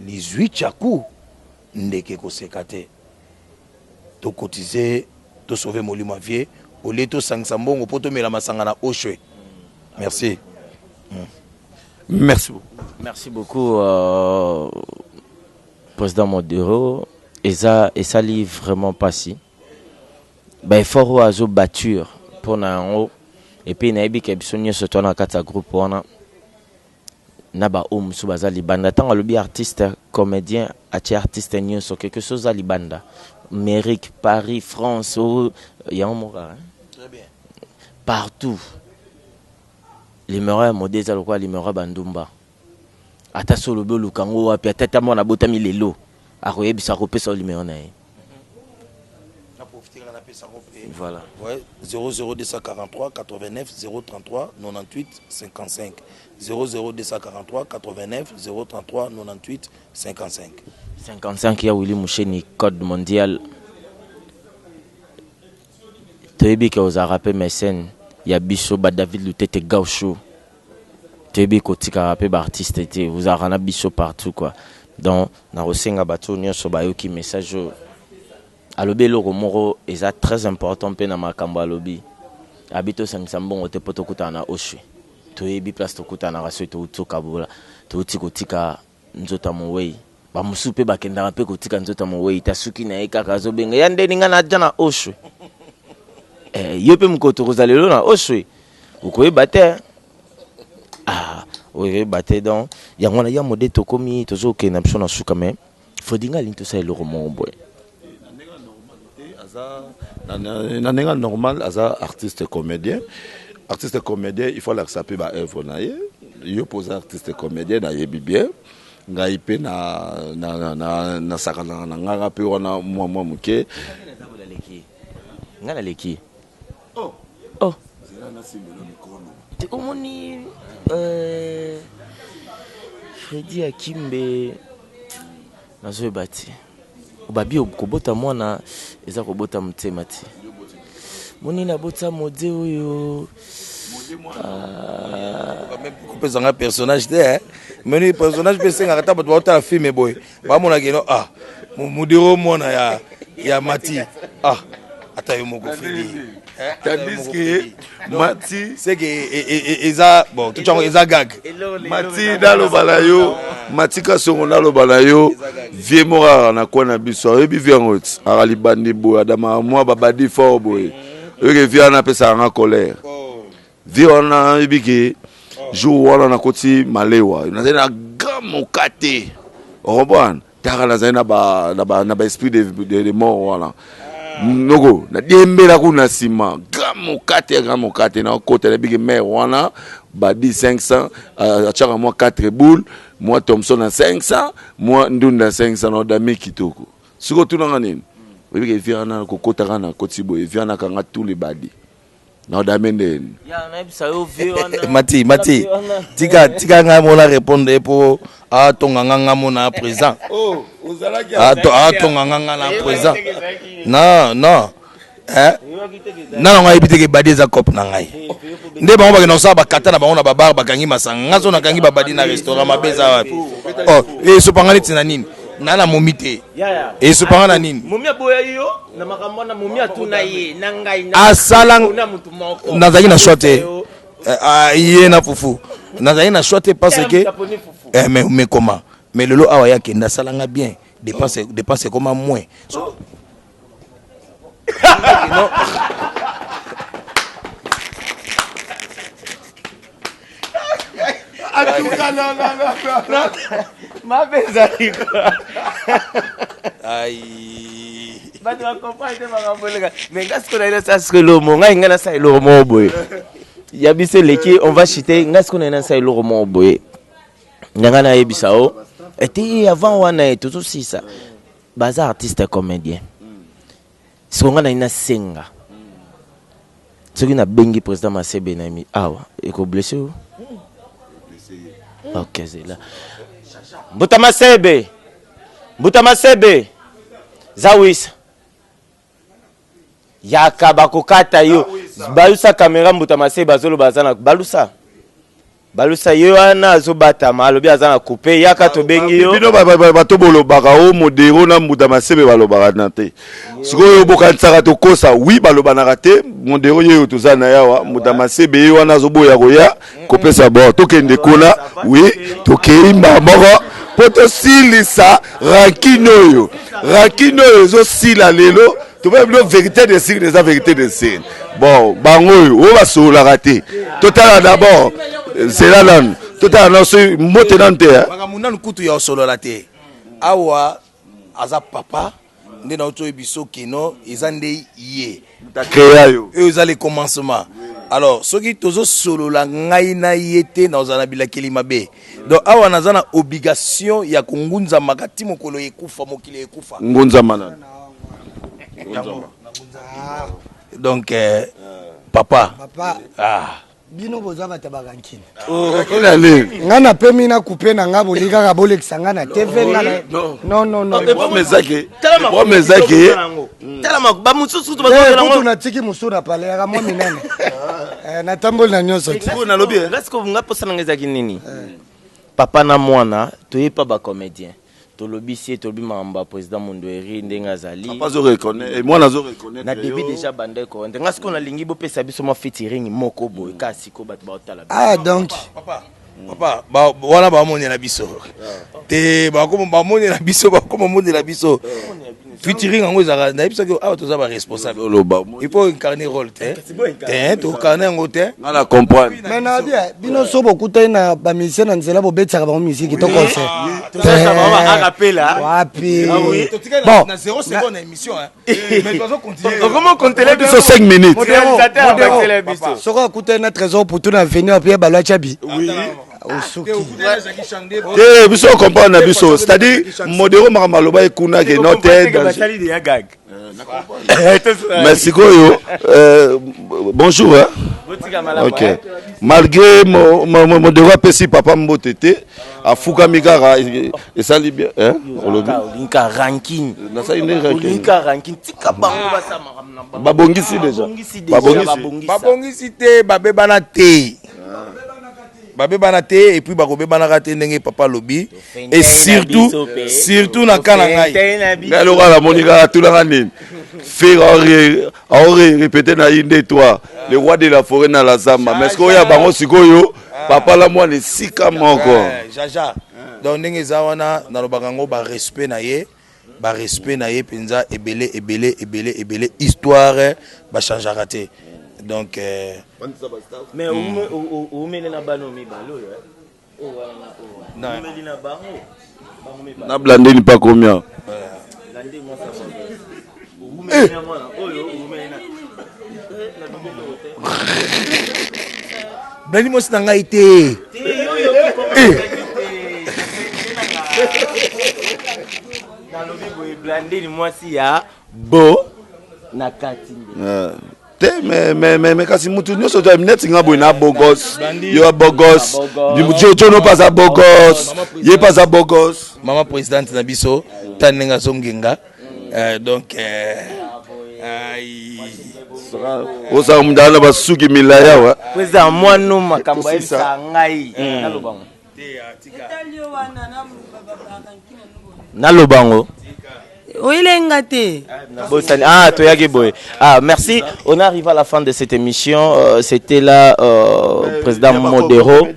lizwi chaku ndeke koseka te to cotiser to sauver molimo ya vieux au lieu tosangisa mbongo mpo tomela masanga na oshwe merci mm. Merci beaucoup. Merci beaucoup, euh, Président Modero. Eza esali vraiment pasi. Ba effort oyo azo batture pona yango et puis nayebi ke biso nyonso toza na kati ya groupe wana na ba oyo mosusu baza libanda ntango alobi artiste comédien atie artiste nyonso quelque chose aza libanda Amérique Paris France oyo yango moko kaka Très bien. partout Numero ya mode eza lokola numero ya ba ndumba. Ata soki olobi oluka yango wapi, ata ata mwana abotami lelo, akoyebisa akopesa yo numero na ye. Na profite Voilà. Ouais, 00243 89 033 98 55. 00243 89 033 98 55. 55 ya Willy Musheni code mondial. Toyebi ke ozalaka mpe mécène ya biso ba David Lutete Gaucho. Toyebi kotikaka mpe ba artiste te, ozalaka na biso partout quoi. Donc nakosenga bato nyonso bayoki message oyo. Alobi eloko moko eza très important mpe na makambo alobi. Abi tosangisa mbongo te mpo tokutana na Oshwe. Toyebi place tokutanaka soki touti kokabola, touti kotika nzoto ya mowei. Bamosusu mpe bakendaka mpe kotika nzoto ya mowei te, asuki na ye kaka azobenga ya ndeni ngai naja na Oshwe. Eh, yo mpe mokolo tokozala lelo na Oshwe okoyeba te. Ah, okoyeba te. Donc yango wana ya mode tokomi tozokende na biso na suka, mais Fredi ngai alingi tosala eloko moko boye. Na ndenge normal aza artiste comédien. Artiste comédien, il faut alakisa mpe ba œuvre na ye. Yo mpo oza artiste comédien, nayebi bien. Ngai mpe nasakanaka na ngaka mpe wana mwa mwa moke. Ngai naleki. Oh. Te omoni Fredi Akimbe nazoyeba te. Babi kobota mwana eza kobota motema te. Moni nabota mode oyo. Kopesa nga personnage te, moni personnage mpe esengaka ata bato baotala film boye bamonaka eno ah modero mwana ya Mati, ah ata yo moko Fredi. Tandis que Mati c'est que eza bon tout yango eza gag. Mati naloba na yo, Mati Kasongo naloba na yo, vie moko kaka na kwa na biso ayebi vie yango ti aka libandi boye adamaka mwa babadi fort boye. Oyoke vie wana apesaka nga colère. Vie wana ayebi ke jour wana nakoti malewa, nazali na grand mokate, ocomprendre? Taka nazali na ba esprit de mort wana noko nadiembela kuna nsima grand mokate, grand mokate nakota nabiki mare wana badi 500 atiaka mwa 4 boule, mwa Thomson na 500, mwa ndunda 500 na odami kitoko. Sikoyo otunanga nini? Oyebike vie wana kokotaka na koti boye, vie wana akanga tous les badi na odame ndeni. Mati, Mati, tika tika ngai mona répondre po atonga nga nga mona présent. Atonga nga nga na présent. Non, non. Eh? Nana ngai yebi te ke badi eza cope na ngai. Nde bango bakenda kosala bakata na bango na babar, bakangi masanga. Nga so nakangi babadi na restaurant, mabe eza wapi? Oh, esopanga neti na nini? Na na momi te. Esopanga na nini? Momi aboya yo na makambo wana, momi atuna ye na ngai na asala na mutu moko. Nazalaki na choix te. Ye na fufu. Nazalaki na choix te parce que eh, mais comment? Mais lelo awa ya kenda asalanga bien. Dépense dépense ekoma moins. So, non. En tout cas, non, non, non, non. Mabe ezali quoi? Aïe. Bato bacomprendre te makambo eleka. Mais nga sikoyo naye nasala sikoyo eloko moko. Ngai nasala eloko moko boye. Ya biso eleki, on va chuter. Nga sikoyo naye nasala eloko moko boye. Nga nayebisa yo. Ete avant wana ye tozosisa. Baza artiste comédien. Sikoyo nga naye nasenga. Soki nabengi président Masebe na mi awa ekoblesse yo. Ok, zela. Mbuta Masebe. Mbuta Masebe. Zawisa. Yaka bakokata yo. Balusa kamera Mbuta Masebe azoloba aza na balusa. Balusa ye wana azobatama alobi aza na coupe yaka tobengi yo. Bino bato bolobaka o modero na Mbuta Masebe balobaka na te. Sikoyo bokanisaka tokosa, oui balobanaka te. Modero ye oyo toza na yawa, Mbuta Masebe ye wana azoboya koya kopesa bord. Tokende kuna, oui tokei mbala moko po tosilisa rancune oyo. Rancune oyo ezosila lelo. Toboya bino vérité de signe eza vérité de signe. Bon, bango oyo oyo basololaka te. Totala d'abord zela nanu. Totala nanu soki mbote nanu te. Makambo nanu kutu ya osolola te. Awa aza papa nde na otoyebi biso kino eza nde ye. Ta créa yo. Oyo eza le commencement. Alors soki tozosolola ngai na ye te na ozala na bilakeli mabe. Donc awa naza na obligation ya kongunzamaka ti mokolo ekufa, mokili ekufa. Ngunzama nanu. Donc papa. Papa. Ah. Bino boza bato ya barankine. Rankine nini? Nga na pemi na coupe na nga bolingi kaka bolekisa nga na TV nga na non non non. Problème eza ke problème eza ke Tala ba mususu kutu Eh, bazozela kutu yango. natiki mosusu na pale yaka mwa minene. Eh, natamboli na nyonso te. Sikoyo nalobi eh. Nga sikoyo nga posa na nga ezalaki nini? Papa na mwana toye pa ba comédien. Tolobi sie tolobi makambo ya président Mundueri ndenge azali. Papa azo reconnaître eh, mwana azo reconnaître Na début yo. déjà banda ko. Nga sikoyo nalingi bopesa biso mwa featuring moko boye kasi sikoyo bato baotala biso. Ah donc Papa, papa, ba, wana bamonela biso te, bakoma bamonela biso, bakoma monela biso featuring yango ezalaka. Nayebi soki awa toza baresponsable. Oloba. Il faut incarner rôle te te, toincarne yango te. Nga na comprendre. Mais na bien bino so bokutani na ba musicien na nzela, bobetisaka bango musique to concert. Tozosala bango ba acapella. Wapi? Ah oui. Bon. Na 0 seconde na émission hein. Mais tozo continuer. Okoma kontele Biso biso. 5 minutes. Réalisateur Modero. abakisela biso. Soki akutani na Trésor Putu na avenue apie balwa bi. Osuki. Te, biso comprendre na biso, c'est-à-dire Modero makambo aloba ekuna ke no te danger. Basali de ya gag. Mais sikoyo bonjour hein. Botika malamu. Ok, malgré Modero apesi papa mbote te, afukami kaka, esali bien hein? Olobi. Olinka ranking. Nasali nde ranking. Olinka ranking. Tika bango basala makambo na bango. Babongisi déjà. Babongisi déjà. Babongisi. Babongisa. Babongisi te, babebana te, babebana te, et puis bakobebanaka te ndenge papa alobi. Et surtout, surtout na ka na ngai. Ngai lokola namoni kaka atunaka nini Ferre aore répété na ye nde toi le roi de la forêt na la zamba, mais sikoyo ya bango sikoyo papa la mwana esika moko. Jaja, donc ndenge eza wana, nalobaka yango, barespect na ye, barespect na ye mpenza ebele ebele ebele ebele. Histoire bachangeaka te, donc Mais oumeli na bana mibale oyo. Oyo wana na oyo wana. Oumeli na bango. Bango mibale. Na blandeni mpa combien? Lande mwasi ya mwana. Oumeli na mwana oyo, oumeli na. Eh, na bibelo te. Blandi mwasi na ngai te. Te, yo yoki koma ezalaki te. Nalobi boye, Blandine mwasi ya bo na kati nde. Te, mais kasi mutu nyonso to neti nga boye na bogos, yo ya bogos, jono mpe aza bogos, ye mpe aza bogos. Mama présidente na biso, ta ndenge azongenga. Donc ai. Ozala mundala na basuki milai awa. Président mwana makambo Tosisa. ayebisa ngai, naloba ngo. Naloba ngo. Oyelenga te. Bosani. Ah, toyaki boye. Ah, merci. On arrive à la fin de cette émission. C'était là président Modero.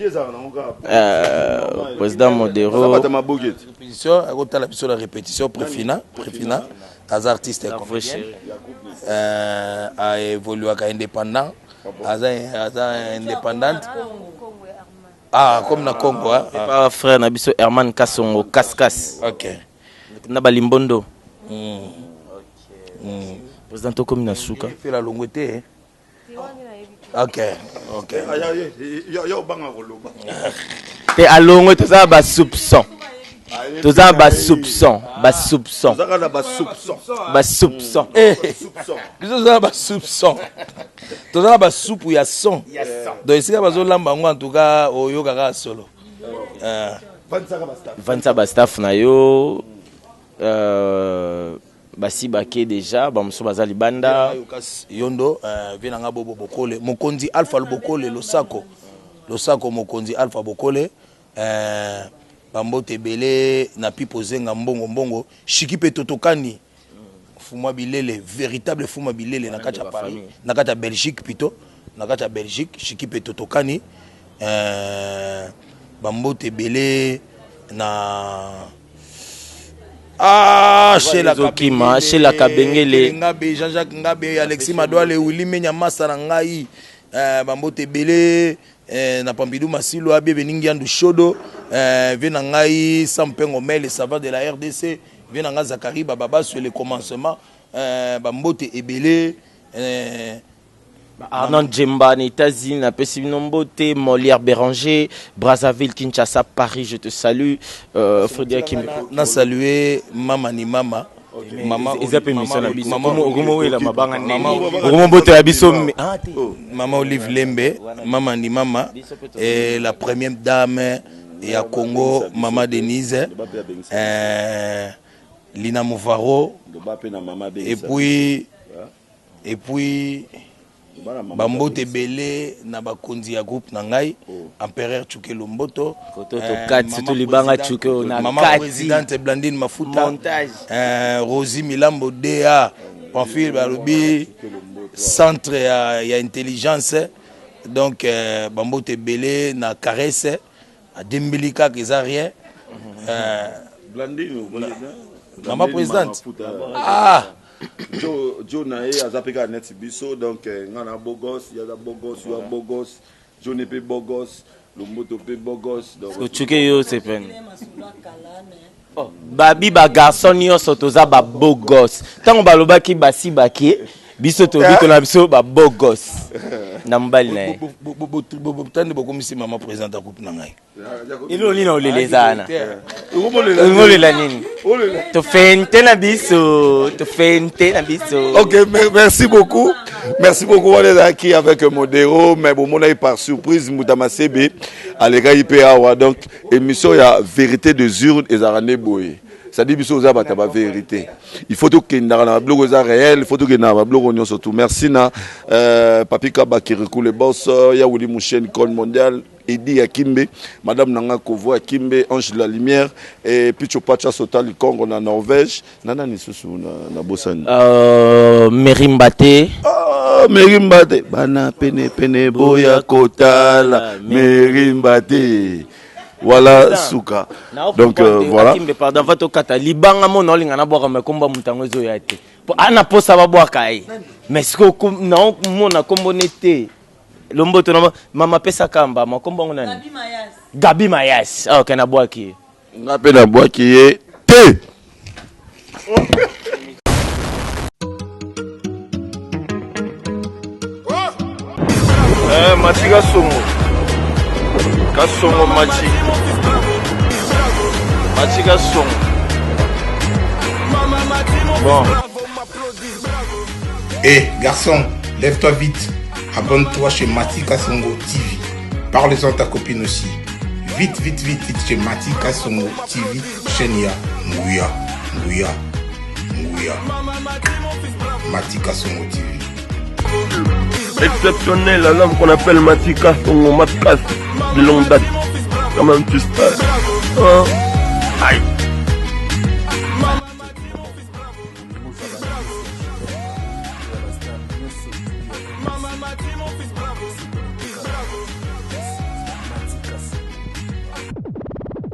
Président Modero. Bato maboki ete. Répétition akotala biso na répétition. Préfina, Préfina aza artiste La vraie comédien. chérie. Aévoluaka indépendant, aza indépendante, ah, comme na Congo, ah. C'est pas frère na biso Herman Kasongo Kaskas. Ok. Na balimbondo. Président, tokomi na suka. Fela longwe te, eh. Ok. Yo obanga koloba. Te, alongwe, toza na basoupçon. Toza na basoupçon, basoupçon. Ozaka na basoupçon. Basoupçon. Biso toza na basoupçon, toza na basupu ya son, donc esika bazolamba yango, en tout cas oyokaka solo. Vandisa bastaff na yo, basi bake déjà, bamosusu baza libanda. Yokas Yondo, vie na nga Bobo Bokole, mokonzi Alpha Bokole, losako, losako mokonzi Alpha Bokole, bambote ebele na Pipo Zenga, mbongo mbongo shiki mpe totokani fuma bilele, véritable fuma bilele na kati ya Paris, na kati ya Belgique plutôt, na kati ya Belgique, shiki mpe totokani, bambote ebele na ah, Sheila. Ezokima, Sheila Kabengele. Ngabe, Jean-Jacques Ngabe, Alexis Madouale, Willy Menya Massa na ngai, bambote ebele na Pampidou Masilo, Abiebe Ningiandu Shodo, vie na ngai Sampengo Mel, savant de la RDC, vie na ngai Zakari Bababasu, le commencement, bambote ebele Arnaud Djemba na États-Unis, napesi bino mbote. Molière Béranger, Brazzaville, Kinshasa, Paris, je te salue. Frédéric Kimiko. Na salue mama ni mama. Mama Eza mpe mission na biso. Mama- Okomowela mabanga Mama- ndenge okomobotola biso ah, te. Mama Olive Lembe, Mama ni Mama, et la première dame ya Congo, Mama Denise, Lina Mouvaro, et puis bambote ebele na bakonzi ya groupe na ngai, Empereur Tchuke Lomboto, Koto tokati, surtout libanga Tchuke oyo na Mama kati. présidente Blandine Mafuta, Montage. Rosie Milambo, da Pamphile balobi centre ya intelligence. Donc bambote ebele na caresse adembeli kaka, eza rien. Mama présidente, ah. Jo na ye aza mpe kaka neti biso. Donc nga na bogos, ye aza bogos, yo bogos, jo ne mpe bogos, Lomboto mpe bogos, donc Otsuke yo sepene. Oh, babi bagarçon nyonso toza babeau gosse. Ntango balobaki basi bake, biso tobi na biso babeau gosse na mobali na ye. Tandi bokomisi mama présidente ya groupe na ngai. Eloko nini olela eza wana? Olingolela nini? Tofente na biso, tofente na biso. Ok, merci beaucoup. Merci beaucoup. Wana ezalaki avec Modero, mais bomonaki par surprise Mbuta Masebe alekaki mpe awa. Donc émission ya vérité des urnes ezalaka nde boye. C'est-à-dire biso oza bato ya bavérité. Il faut tokendaka na babiloko eza réel, il faut tokendaka na babiloko nyonso tout. Merci na Papi Kaba Kirikou le boss, ya Willy Mouchen, Icône mondial, Edi Akimbe, Madame Nanga Kovo Akimbe, Ange de la Lumière, et Picho Pacha Sotali Congo na Norvège. Nana lisusu na bosani. Merimba te. Ah, Merimba te. Bana pene pene boya kotala Merimba te. Voilà suka. Donc voilà. Akimbe, pardon, va tokata libanga mo na olinga nabwaka me komba moto yango ezoya te po ana posa babwaka ye, mais sikoyo naomona kombo ne te. Lomboto na mama apesaka mbama, kombo yango nani? Gabi Mayas. Ah, ok, nabwaki ye. Nga mpe nabwaki ye te. Eh, Mati Kasongo. Kasongo Mati. Mati Kasongo. Bon. Hé, garçon, lève-toi vite. Abonne-toi chez Mati Kasongo TV. Parle-en à ta copine aussi. Vite, vite, vite, vite chez Mati Kasongo TV, chaîne ya Nguya, Nguya, Nguya. Mati Kasongo TV. Exceptionnel, l'homme qu'on appelle Mati Kasongo, Matkas, de longue date. Quand même, tu sais. Hein? Aïe.